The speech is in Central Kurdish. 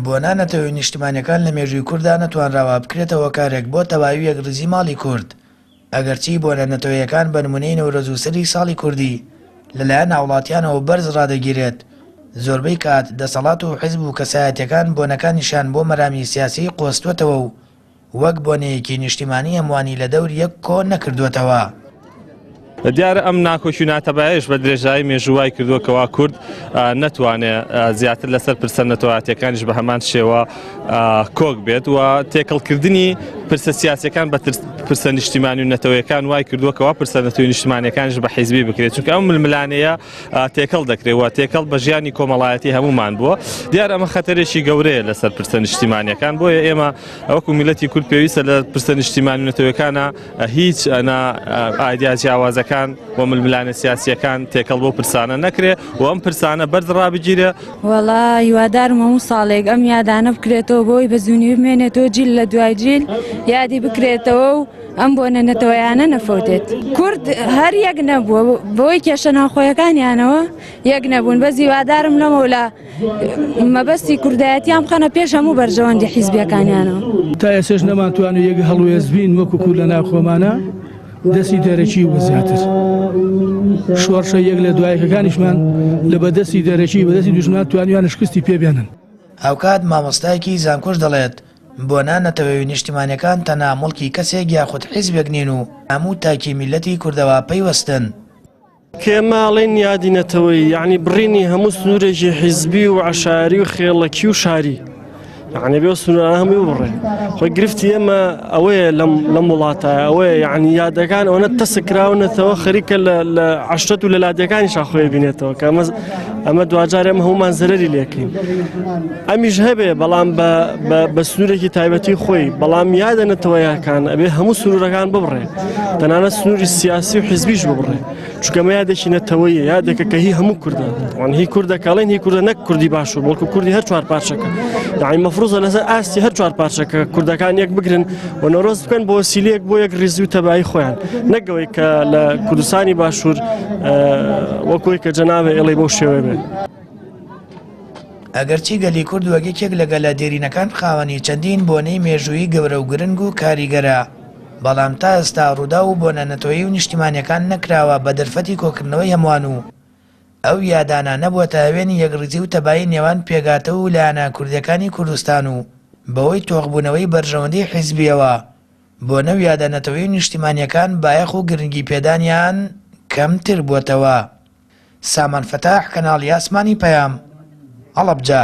بۆنە نەتەوەیی و نیشتمانیەکان لە مێژووی کورددا نەتوانراوە بکرێتە هۆکارێک بۆ تەبایی و یەکڕیزی ماڵی کورد، ئەگەرچی بۆنە نەتەوەیەکان بە نمونەی نەورۆز و سەری ساڵی کوردی لەلایەن هاوڵاتیانەوە بەرز ڕادەگیرێت، زۆربەی کات دەسەڵات و حیزب و کەسایەتیەکان بۆنەکانیشیان بۆ مەرامی سیاسی قۆستوەتەوە و وەک بۆنەیەکی نیشتیمانی هەمووانی لە دەور یەک کۆ نەکردووەتەوە. دیارە ئەم ناکۆکی و ناتەبایەش بە درێژایی مێژوو وای کردووە کەوا کورد نەتوانێ زیاتر لەسەر پرسە نەتەوایەتیەکانیش بە هەمان شێوە کۆک بێت و تێکەڵکردنی پرسە سیاسەکان بە پرسە نیشتیمانی و نەتەوەیەکان وای کردووە کەوا پرسە نەتەوەی نیشتمانیەکانیش بە حیزبی بکرێت چونکە ئەم ململانێیە تێکەڵ دەکرێت و تێکەڵ بە ژیانی کۆمەڵایەتی هەمومان بووە دیار ئەمە خەتەرێکی گەورەیە لەسەر پرسە نیشتیمانیەکان بۆیە ئێمە وەکو میلەتی کورد پێویستە لە پرسە نیشتیمانی و نەتەوەکانە هیچ ئەنا ئایدیا جیاوازەکان و ململانێ سیاسیەکان تێکەڵ بۆ پرسانە نەکرێ و ئەم پرسانە بەرز ڕابگیرێ. وەڵا هیوادارم هەموو ساڵێک ئەم یادانە بکرێتەوە بۆی بە زوونی بمێنێتەوە جیل لە دوای جیل یادی بکرێتەوە و ئەم بۆنە نەتەوەیانە نەفەوتێت. کورد هەر یەک نەبووە بەوەی کێشە ناوخۆیەکانیانەوە یەک نەبوون بەس هیوادارم لەمەولا مەبەستی کوردایەتیان بخەنە پێش هەموو بەرژەوەندی حیزبیەکانیانەوە. تا ئێسەش نەمانتوانی یەک هەڵوێست بین وەکو کورد لە ناو خۆمانا دەستی دەرەکی و زیاتر شۆڕشە یەک لە دوایەکەکانیشمان لە بەدەستی دەرەکی بەدەستی دوژمنان توانیویانە شکستی پێ بێنن. هاوکات مامۆستایەکی زانکۆش دەڵێت، بۆنە نەتەوەیی و نیشتیمانیەکان تەنها موڵکی کەسێک یاخود حیزبێک نین و هەموو تاکی میللەتی کوردەوە پەیوەستن. کە ئێمە ئەڵێین یادی نەتەوەیی یەعنی بڕینی هەموو سنوورێکی حیزبی و عەشایەری و خێڵەکی و شاری یعنی بێ سنوورانە هەمووی ببڕێ خۆی گرفتی ئێمە ئەوەیە لەم لەم وڵاتە ئەوەیە یعنی یادەکان ئەوەنە تەسک کراونەتەوە خەریکە لە لە عەشرەت و لە لادێکانی شاخۆی بینێتەوە کە ئەمە ئەمە دواجار ئێمە هەمومان زەرەری لێکەین ئەمیش هەبێ بەڵام بە سنوورێکی تایبەتی خۆی بەڵام یادە نەتەوەیەکان ئەبێ هەموو سنوورەکان ببڕێ تەنانەت سنووری سیاسی و حیزبیش ببڕێ چونکە ئەمە یادێکی نەتەوەیە یادێکە کە هی هەموو کوردە وان هی کوردە کاڵێن هی کوردە نەک کوردی باشوور بەڵکو کوردی هەر چوار پارچەکە یعنی مەفروزە لەسەر ئاستی هەر چوار پارچەکە کوردەکان یەک بگرن و نەورۆز بکەن بۆ وەسیلەیەک بۆ یەک ڕیزی و تەبایی خۆیان نەک ئەوەی کە لە کوردستانی باشوور وەکوی کە جەنابێ ئێڵی بەو شێوەیە بێت. ئەگەرچی گەلی کورد وەک یەکێک لە گەلە دێرینەکان خاوەنی چەندین بۆنەی مێژوویی گەورە و گرنگ و کاریگەرە، بەڵام تا ئێستا ڕووداو و بۆنە نەتەوەیی و نیشتیمانییەکان نەکراوە بە دەرفەتی کۆکردنەوەی هەمووان و ئەو یادانە نەبووەتە هەوێنی یەکڕیزی و تەبایی نێوان پێکهاتە و لایەنە کوردییەکانی کوردستان و بەهۆی تۆخبوونەوەی بەرژەوەندیی حیزبییەوە بۆنە و یادە نەتەوەیی و نیشتیمانییەکان بایەخ و گرنگی پێدانیان کەمتر بووەتەوە. سامان فەتاح، کەناڵی ئاسمانی پەیام، هەڵەبجە.